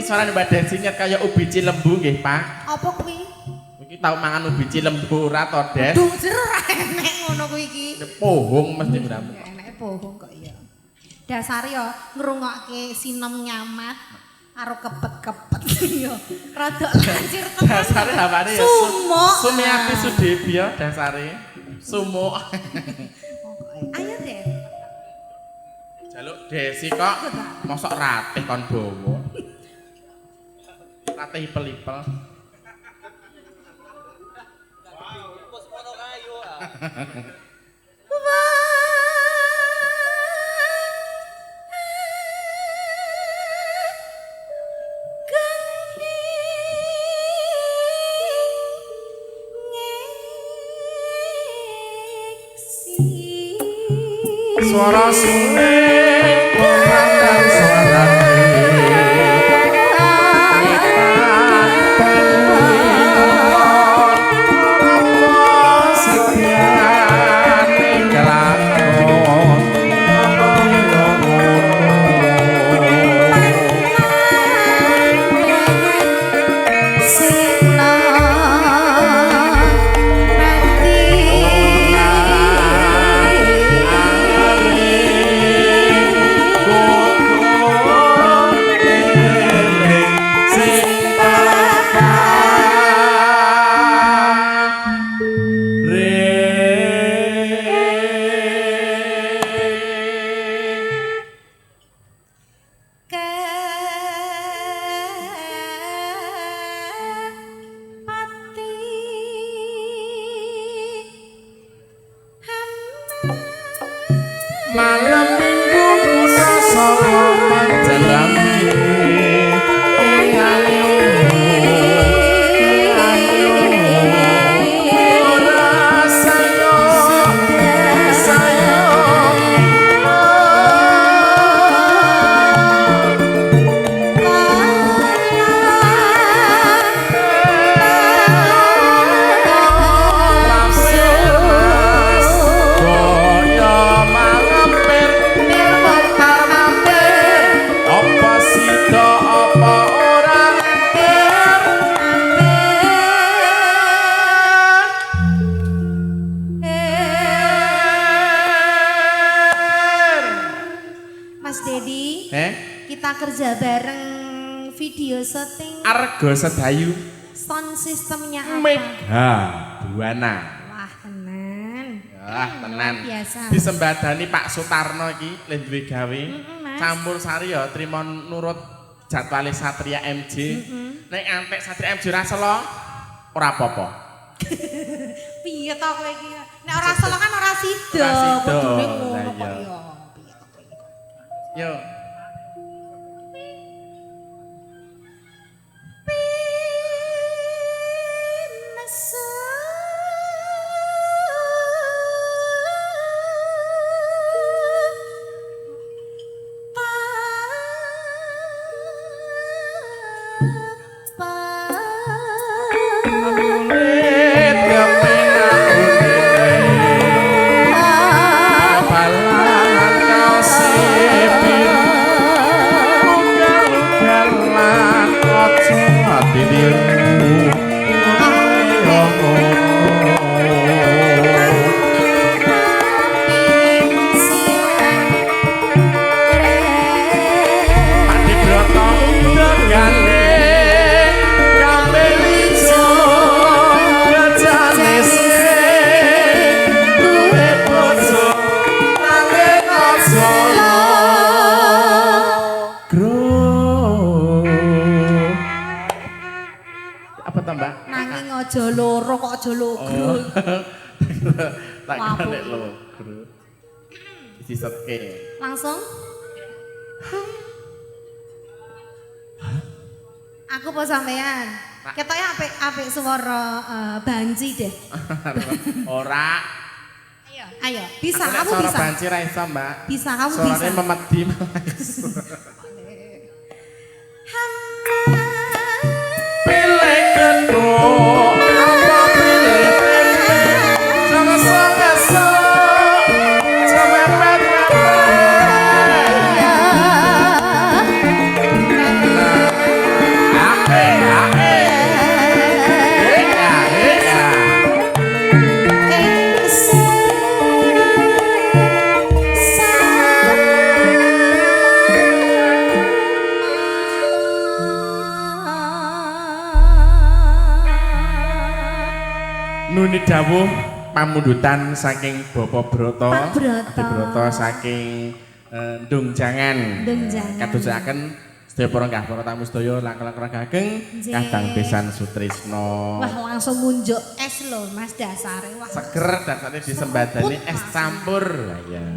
suarane Mbak Desi nyet kaya ubi cilembu nggih, Pak. Apa kuwi? Iki tau mangan ubi cilembu ora to, Des? Duh, jero ora enek ngono kuwi iki. Pohong mesti berapa. Eneke bohong kok ya. Dasare yo ngrungokke sinem nyamat karo kepet-kepet yo. Rada lancir tenan. Dasare hawane ya. Sumuk. Sumiati Sudebi ya dasare. Sumuk. Ayo deh. Jaluk Desi kok mosok ratih kon bawa. Ratih ipel-ipel. Suara suling kumandang suarane. Malam minggu kutha Solo pancen rame. Ora sayo sayo. Mas Dedi, kita kerja bareng video syuting Argo Sedayu sound systemnya apa? Mega Buana. Wah, tenan. Wah, tenan. Luar biasa. Disembadani Pak Sutarno iki le duwe gawe. Mas. Campur sari ya trimo nurut jadwale Satria MJ. Nek antek Satria MJ ora selo ora apa-apa. Piye to kowe iki? Nek ora selo kan ora sida. Ora sida. Kudune ngono Lah kok iya. ya. Piye to kowe iki? Yo. Kulit kepenak kapalan kaos biru ugal-ugalan aja ditiru. Padi Broto dengane kambil ijo gajane duwe bojo nanging aja logro. Apa ta, Mbak? Nanging aja loro kok aja logro. Tak kira nek logro. Disetke. Langsung. Aku apa sampean? Ketoke apik-apik suara banci deh. Ora. Ayo, ayo. Bisa, Aku nek kamu suara bisa. banci ra iso, Mbak. Bisa, kamu Suarane bisa. memedi malah iso. Pilih genduk, apa pilih tempe? Jangan sok-sok, jangan mepet-mepet. Nuni dawuh pamundutan saking Bapak Broto. Pak Broto. Adi Broto saking Ndungjangan. Ndungjangan. Kadosaken sedaya para nggah para tamu sedaya langkung-langkung ageng kadang besan sutrisno. Wah, langsung munjuk es lho, Mas, dasare. Wah. Seger dasare disembadani Seruput, es Mas. Campur. Lah ya.